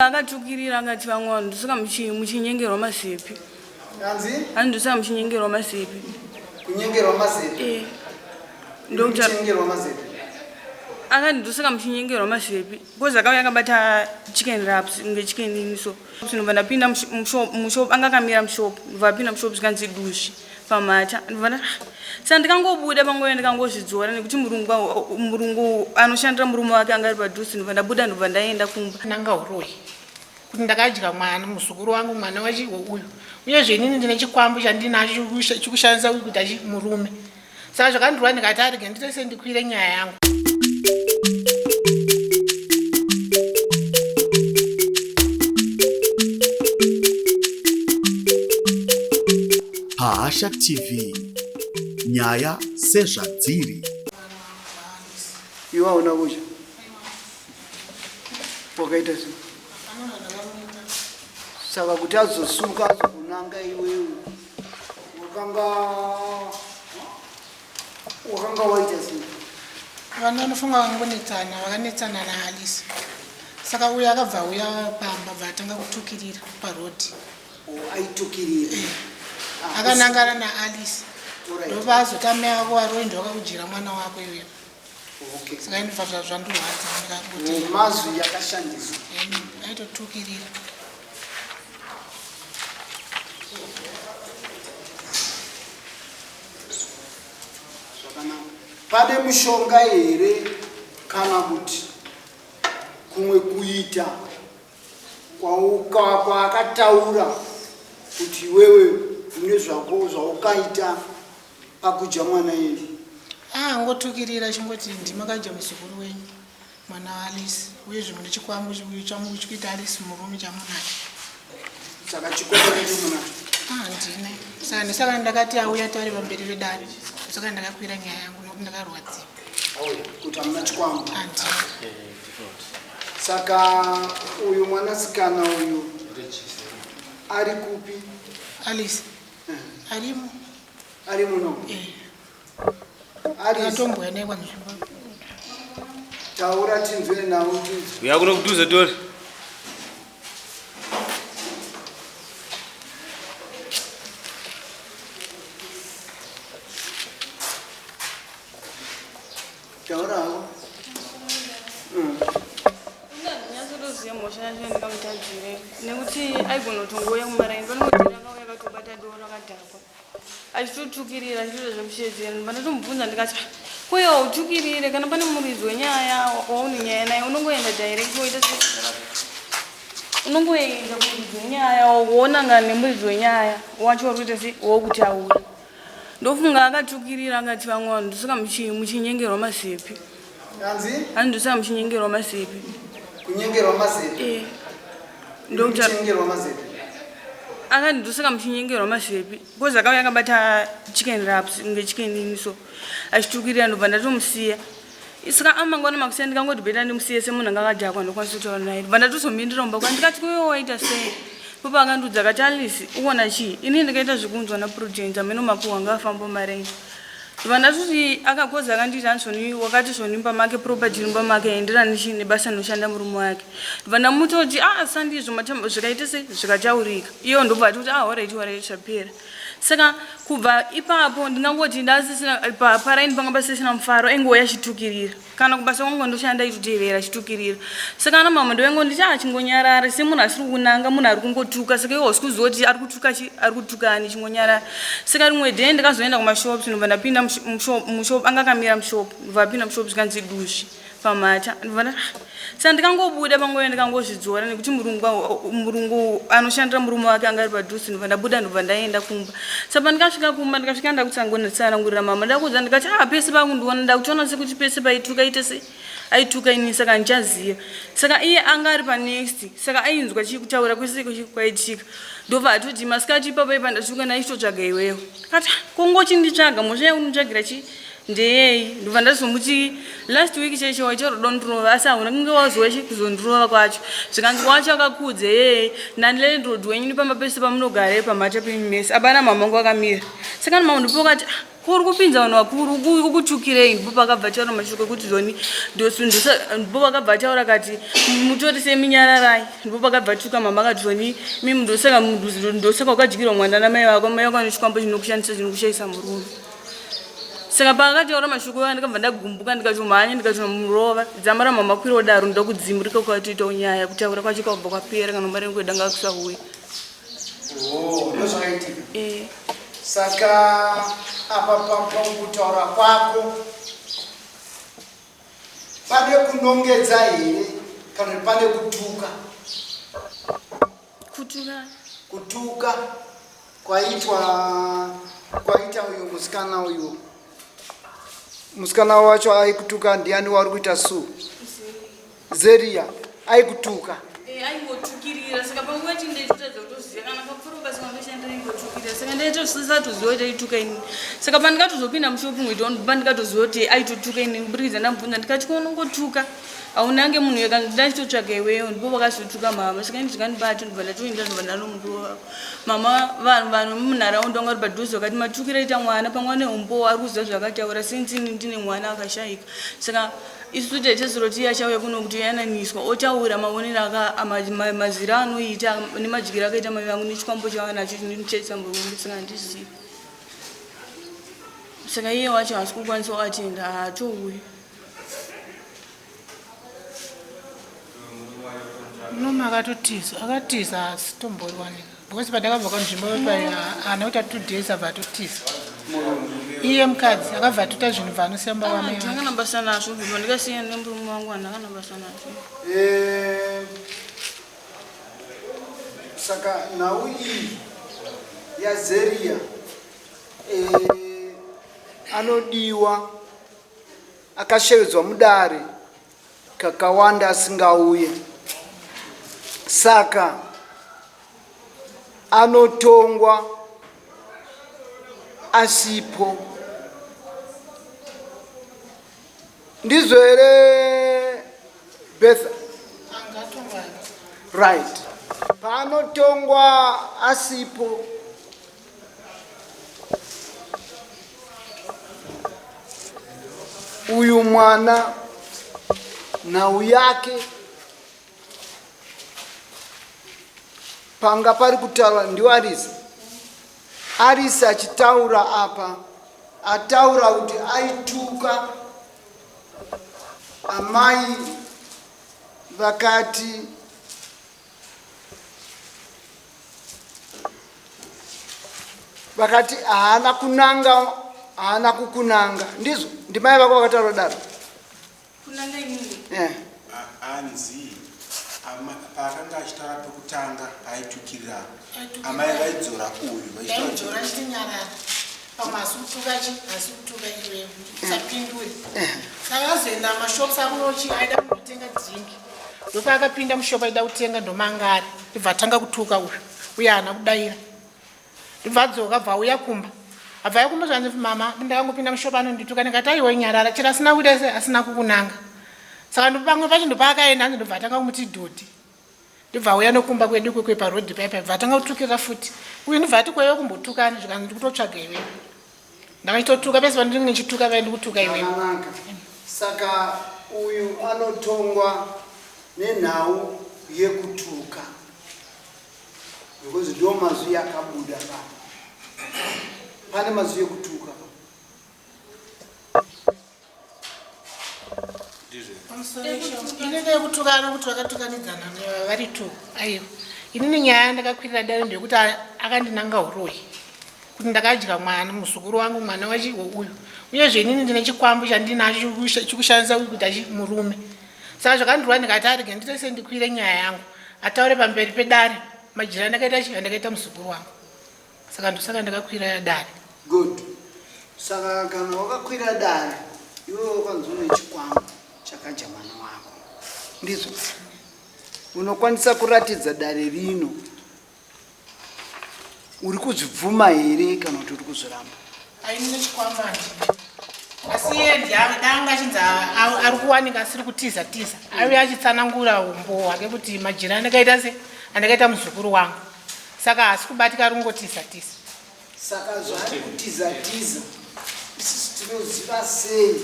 Akatukirira akati vamwe vanhu ndosaka muchinyengerwa mazepi. Anzi? Anzi ndosaka muchinyengerwa mazepi. Kunyengerwa mazepi? Eh. Ndokuchinyengerwa mazepi. Akati ndosaka muchinyengerwa mazepi. Because akauya akabata chicken wraps kunge chicken ini so. Ndobva ndapinda mushop anga akamira mushop. Ndobva apinda mushop zvikanzi duzvi. Pamhata ndobva ndati ah. Saka ndikangobuda panguva ndikangozvidzora nekuti murungu murungu anoshandira murume wake anga ari padhuze ndobva ndabuda ndobva ndaenda kumba. Nanga huroyi kuti ndakadya mwana muzukuru wangu mwana wachiwo uyu uyezve inini ndine chikwambo chandinacho chikushandisa kuita murume saka zvakandirwa ndikati arege ndite sendikwire nyaya yangu. Pahasha TV, nyaya sezvadziri. Iwe hauna kudya? Wakaita sei? Saka kuti azosuka azokunanga iwewe wakanga wakanga waita sei? Vanhu vanofunga vangonetsana, vakanetsana naAlice. Saka uyo akabva auya pamba bva atanga kutukirira paroad. Oh, aitukirira. Eh. Akanangana naAlice. Ndopaazoti amai ako varoyi ndovakakujira mwana wako iwewe. Okay. Saka inobva zvandirwadza ndikangoti. Mazwi yakashandiswa. Aitotukirira. Zvakanaka. Pane mushonga here kana kuti kumwe kuita kwaakataura kuti iwewe une zvako zvaukaita pakudya mwana yedu? Ah, angotukirira chingoti ndimakadya muzukuru wenyu mwana waAlice uyezve mune chikwambo chikuita Alice murume chamunacho. Saka chikwambo chacho munacho? Ah, ndine. Saka ndisaka ndakati auya tari pamberi vedare. Saka ndakakwira nyaya yangu nokuti ndakarwadziwa. Kuti hamuna chikwambo? Handina. Saka uyu mwanasikana uyu ari kupi? Alice. Arimo. Ari muno? Eh. Alice. Akatomboya naye kwanzvimbo. Taura tinzwe nawo tinzwe. Uya kuno kudhuze tori. Taura hako. Ndinyatsotozviziva mhosva yacho yandikamutadzire nekuti aigona kutongouya kumaraini panongodira akauya akatobata doro akadhakwa achitotukirira achitoita zvekushedzera ndobva ndatomubvunza ndikati ah, ko iwe hautukirire kana pane muridzi wenyaya waune nyaya naye unongoenda direct woita unongoenda kumuridzi wenyaya woonangana nemuridzi wenyaya wacho wari kuita se wokutaura ndofunga akatukirira akati vamwe vanhu ndosaka muchinyengerwa mazepi. Anzi? Anzi ndosaka muchinyengerwa mazepi. Kunyengerwa mazepi? Eh. Ndokuchinyengerwa mazepi. Akati ndosaka muchinyengerwa mazepi because akauya akabata chicken wraps kunge chicken ini so achitukirira ndobva ndatomusiya. Saka amangwana makuseni ndikangoti beta ndimusiye semunhu anga akadhakwa ndokwanisa kutaura naye. Ndobva ndatozomindira mumba kwake ndikati kuyo waita sei? Papa akandiudza akati Alice uona chii? Ini ndikaita zvekunzwa naPrudence ameno makuhwa anga afamba mumarenje. Ndobva ndatoti akakoza akanditi hanzi wakati zvoni mumba make property mumba make haenderani chii nebasa rinoshanda murume wake. Ndobva ndamutoti ah sandizvo zvikaita sei zvikataurika. Iye ndobva atoti ah horaiti horaiti zvapera. Saka kubva ipapo ndingangoti ndasisina paraini panga pasisina mufaro ainge achitukirira kana kubasa kwangu ndoshanda aitotevera achitukirira saka ana mama ndovaingonditi ah chingonyarara semunhu asiri kunanga munhu ari kungotuka saka iwe hausi kuziva kuti ari kutuka chi ari kutukani chingonyarara saka rimwe day ndakazoenda kumashops ndobva ndapinda mushop anga akamira mushop ndobva apinda mushop zvikanzi duzvi pamhata ndobva ndati ah. Saka ndikangobuda panguva ndikangozvidzora nekuti murungu murungu anoshandira murume wake anga ari padhuze ndobva ndabuda ndobva ndaenda kumba. Saka pandikasvika kumba ndikasvika ndakutsanangurira mama ndakuudza ndikati ah pese pakundiona ndakutoona sekuti pese paituka ite se aituka ini saka handichaziva. Saka iye anga ari panext saka ainzwa chii kutaura kwese kwaitika ndobva atoti masikati ipapo ipa ndatuka ndaichitotsvaga iwewe. Ndikati ah kongochinditsvaga mhosva yakunditsvagira chii ndeyei ndobva ndazomuti last week chaicho waita rudo ndirova asi hauna kunge wazouya chi kuzondirova kwacho zvikanzi wacho akakudza yeye nanilandlord wenyu nepamba pese pamunogara pamhata penyu mese abana mama wangu akamira saka mama ndipo kati ah, Kuri kupinza vanhu vakuru ukutukirei ndipo pakabva taura mashoko ekuti zvoni ndipo pakabva taura kati mutorise minyararai ndipo pakabva tuka mama kati zvoni mimi ndosaka ndosaka wakadyirwa mwana namai vako mai vako ane chikwambo chinokushandisa chinokushaisa murume saka paakataura mashoko aya ndakabva ndagumbuka ndikatomhanya ndikatomurova dzamara mama kwira daro ndokudzimurika kwatoitawo nyaya kutaura kwacho kwabva kwapera kana mari yangu yedanga kusauya Oh, ndozvakaitika. Eh. Saka apa pakutaura kwako pane kunongedza here kana kuti pane kutuka? Kutuka. Kutuka kwaitwa kwaita uyu musikana uyu. Musikana wacho aikutuka ndiani wari kuita su? Zeria aikutuka. Eh, aingotukirira saka panguva yacho ndaitotadza kutoziva kana papfuura basa kwandoshandira aingotukirira saka ndaitosatoziva kuti aituka inini saka pandikatozopinda mushopping with on pandikatoziva kuti aitotuka inini kuburikidza ndamubvunza ndikati ko unongotuka haunange munhu weka ndachitotsvaga iweyo ndipo vakazotuka mama saka ini zvikandibata ndobva ndatoenda ndobva ndanomuruva mama vanhu vanhu vemunharaunda vanga vari padhuze vakati matukiro aita mwana pamwe ane umbowo ari kuziva zvakataura since ini ndine mwana akashaika saka Isu tete zuro tiye achauya kuno kuti yananiswa otaura maonero aka mazira anoita nemadyiro akaita mai vangu nechikwambo chavanacho chinochesa murume saka handizivi saka iye wacho haasi kukwanisa kuatenda haatouyi. Murume akatotiza akatiza asi tomboriwanika because pandakabva kanzvimbo haana kuita 2 days abva atotiza iye mukadzi akabva atuta zvinhu bvaanosiya mumba kwamai vake. Handina basa nazvo kubva ndikasiya nemurume wangu handina basa nazvo. Eh, saka nhau iyi yazeria eh, anodiwa akashevedzwa mudare kakawanda asingauye saka anotongwa asipo ndizvo here Bertha? Angatongwa. Right, paanotongwa asipo uyu mwana nhau yake Panga pari kutaura ndiArisi. Arisi achitaura apa ataura kuti aituka amai vakati vakati haana kunanga haana kukunanga ndizvo ndimai vako vakataura daro Kunanga inini. Eh. Anzi paakanga achitaura pekutanga paaitukirira amai vaidzora uyu vaidzora chitinyarara pamwe asi kutuka chi asi kutuka iwewe usapindure eh. Saka azoenda mashops akunochi aida kunotenga drink ndopaakapinda mushop aida kutenga ndomangari ndibva atanga kutuka uyu uye haana kudaira Ndobva adzoka abva auya kumba. Abva auya kumba zvanzi mama ndakangopinda mushop anondituka ndikati aiwa nyarara chero asina kuita se asina kukunanga. Saka ndopamwe pacho ndopaakaenda hanzi ndobva atanga kumuti dhodhi. Ndobva auya nokumba kwedu kwekwe paroad paya paya bva atanga kutukirira futi. Uyu ndobva ati kwaiva kumbotukani zvikanzi ndikutotsvaga iwewe. Ndakachitotuka pese pandinenge ndichituka paya ndikutuka iwewe. Zvakanaka. Saka uyu anotongwa nenhau yekutuka. Because ndo mazwi akabuda pa. Pane mazwi ekutuka pa. Inini yekutukana kuti vakatukanidzana vari two aiwa. Inini nyaya yandakakwirira dare ndeyekuti akandinanga huroyi kuti ndakadya mwana muzukuru wangu mwana wachi uyu uyezve inini ndine chikwambo chandinacho chikushandisa kuita murume saka zvakandirwa ndikati arege ndite sendikwire nyaya yangu ataure pamberi pedare majira andakaita chi andakaita muzukuru wangu saka ndosaka ndakakwira dare. Good. Saka kana wakakwira dare iwe wakanzi une chikwambo chakadya mwana wako ndizvo unokwanisa kuratidza dare rino Uri kuzvibvuma here kana kuti uri kuzviramba? Aine chikwambo handina. Asi iye danga achinzi ari kuwanika asiri kutiza tiza. Aiuya achitsanangura umbo hwake kuti majira andakaita se andakaita muzukuru wangu. Saka haasi kubatika ari kungotiza tiza. Saka zvaari kutiza tiza Isusu tinoziva sei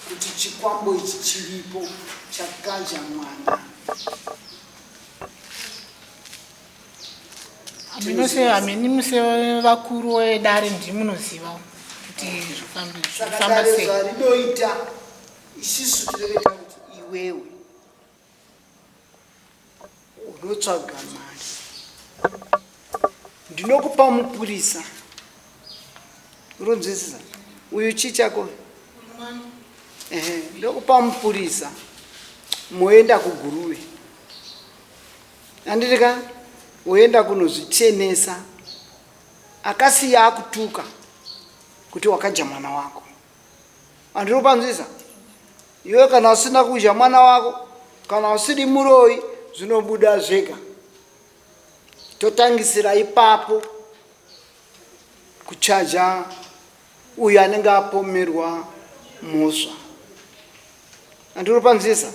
kuti chikwambo ichi chiripo chakadya mwana? Hameno sevakuru vedare ndimunoziva kuti Saka zvifamba dare sei. zvarinoita, isusu tinenge takuti iwewe unotsvaga mari, ndinokupa mupurisa. Uronzwisisa? Uyu chii chako? Ehe, ndokupa mupurisa, moenda kuGuruve, handiti ka? Woenda kunozvichenesa. Akasiya akutuka kuti wakadya mwana wako, handiri kupanzwisa? Iwe kana usina kudya mwana wako, kana usiri muroyi, zvinobuda zvega. Totangisira ipapo kuchaja uyo anenge apomerwa mhosva, handiri kupanzwisa?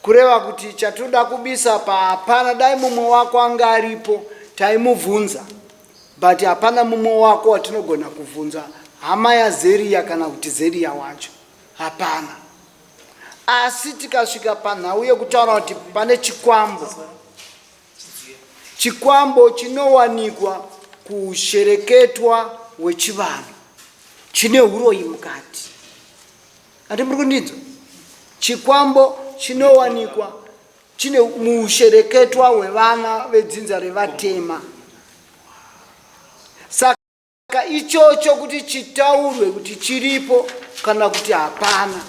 Kureva kuti chatoda kubisa pahapana. Dai mumwe wako anga aripo taimubvunza, but hapana mumwe wako watinogona kubvunza, hama yaZeriya kana kuti Zeriya wacho hapana. Asi tikasvika panhau yekutaura kuti pane chikwambo, chikwambo chinowanikwa kushereketwa wechivanhu chine uroyi mukati, ati muri kundinzwa? Chikwambo chinowanikwa chine muushereketwa hwevana vedzinza revatema. Saka ichocho kuti chitaurwe kuti chiripo kana kuti hapana,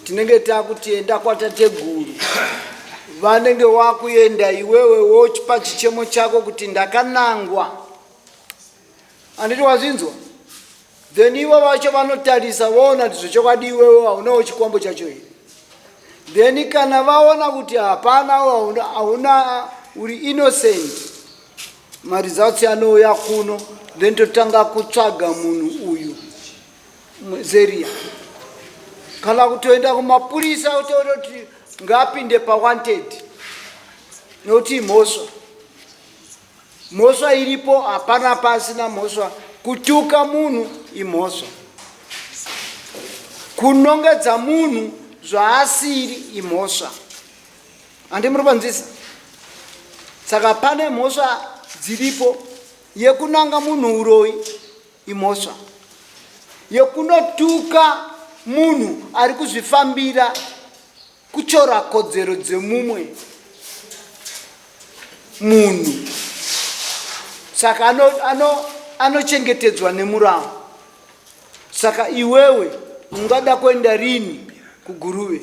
tinenge takutienda kwatateguru vanenge wakuenda, iwewe wochipa chichemo chako kuti ndakanangwa, handiti wazvinzwa? Then ivo vacho vanotarisa voona kuti zvechokwadi iwewe haunawo chikwambo chacho here. Then kana vaona kuti hapana, hauna, uri innocent, maresults anouya kuno, then totanga kutsvaga munhu uyu Zeria, kana kutoenda kumapurisa kutoti ngaapinde pawanted, nokuti imhosva. Mhosva iripo, hapana pasina mhosva. Kutuka munhu imhosva, kunongedza munhu zvaasiri imhosva, handi muri panzisa? Saka pane mhosva dziripo. Yekunanga munhu uroyi imhosva, yekunotuka munhu ari kuzvifambira kutyora kodzero dzemumwe munhu, saka anochengetedzwa ano, ano nemurau. Saka iwewe ungada kuenda rini kuGuruve?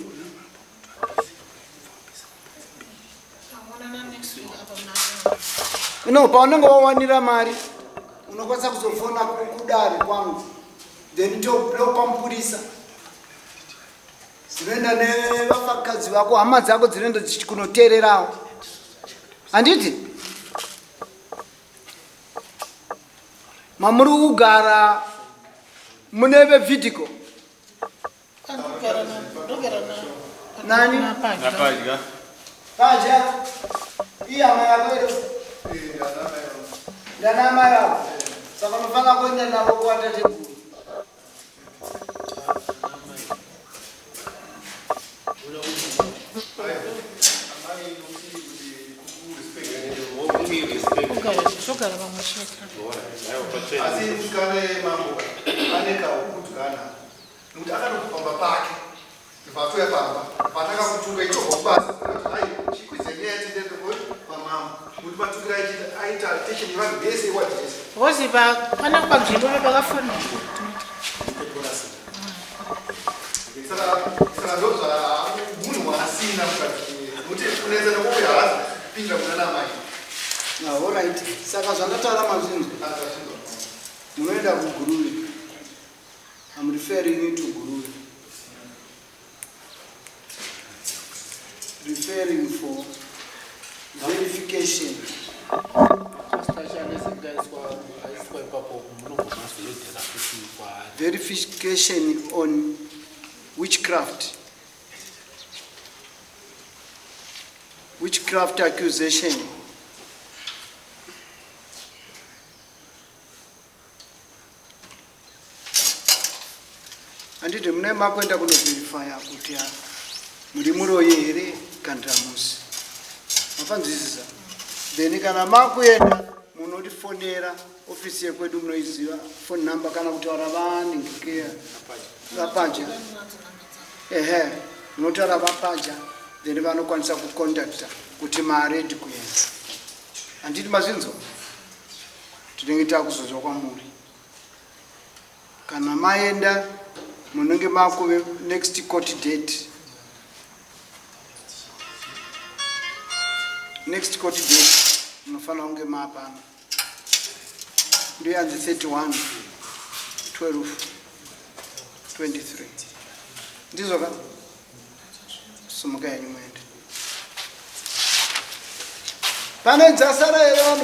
No, paunenge wawanira mari unokwanisa kuzofona kudare kwangu, then topa mupurisa, dzinoenda nevafakadzi vako, hama dzako dzinoenda dzichikunoteererawo, handiti? Mamuri kugara mune vevhidhiko nani? Napadya. Padya ihama yako ero? Ndana amai vako. Saka unofanira kuenda navo kwatateguru. Togara pamwe chete. Asi musikana yemambo ane kahukudyana, nekuti akatobva pamba pake, vatouya pamba patakakutuka ichobva kubasa, hai chikwidze nyaya tendende kwamambo, nekuti matukiro aita attention yevanhu vese iwadhese. Vozi pane panzvimbo pakafona. Saka ndozva munhu waasina mukati, nekuti kunetsa nekuuya haazi kupinda kuna namai. Alright, saka zvandataura mazvinzwa? Munoenda kuGuruve. I'm referring you to Guruve, referring for verification. Aiswa ipapo munogona futi kwaari. Verification on witchcraft, witchcraft accusation. Handiti mune makuenda kunoverifya kuti muri muroyi here kandramusi. Mapanzwisisa? Then kana makuenda munotifonera ofisi yekwedu munoiziva phone number kana kutaura vaningikeya vapaja. Ehe, munotaura vapaja then vanokwanisa kucontacta kuti maready kuenda. Handiti mazvinzwa? Tinenge takuzonzwa kwamuri. Kana maenda munenge makuve next court date. Next court date munofanira kunge maapano. Ndiyo yanzi 31 12 23. Ndizvo ka? Sumuka henyu muende. Pane dzasara here vanhu?